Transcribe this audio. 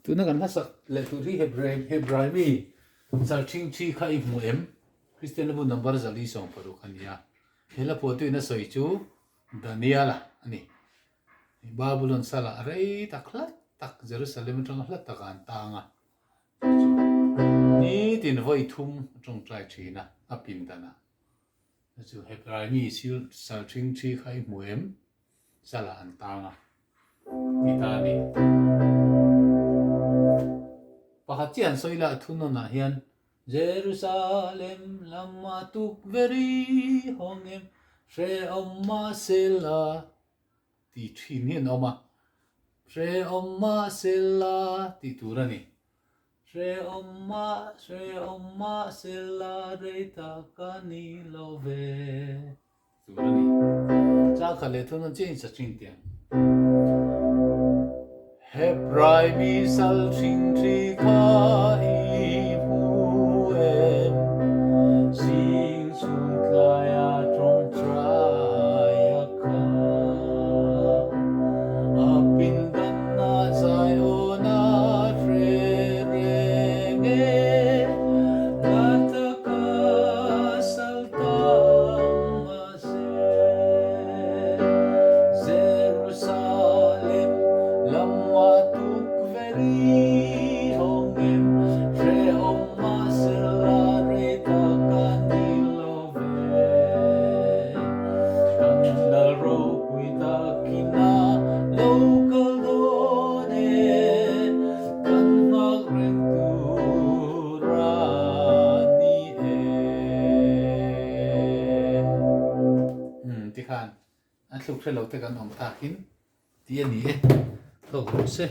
Tuna kan hlasak leh tur hi Hebrai mi Zalṭhingṭhi kha i hmu em? Kristian bu number 460 a ni a. He hla phuahtuin a sawi chu Daniela a ni. Babulon salah rei tak hlat tak Jerusalem atanga hlat takah an tang a. Chu chu nitin vawi thum a tawngtai thin a, a pindanah. Chu chu Hebrai mi Zalṭhingṭhi kha i hmu em? Salah an tang a ti ta a ni. Pakhat chiah an sawi la a thunawnah hian Jerusalem lama tukverh hawng em hrehawm mahsela tih thin hi an awm a, hrehawm mahsela tih tur a ni. Hrehawm mah hrehawm mahsela rei tak a ni lo ve. Tur a ni. Chang khat leh thun an chiah in sa thin tiang. Hebrai mi sal hring thi kha i hmu em? Zing chhun tlaia tawngtai a kha. A pindanna zai awna hre reng e. Hla taka sal Jerusalem lama tukverh i hawng em? Hrehawm mahsela rei tak a ni lo ve. Kan lal ropui takin a lo kal dawn e, kan nghak reng tur a ni e. Umm tikhan a thluk hre lo te kan awm takin ti a ni e, thawk rawh se.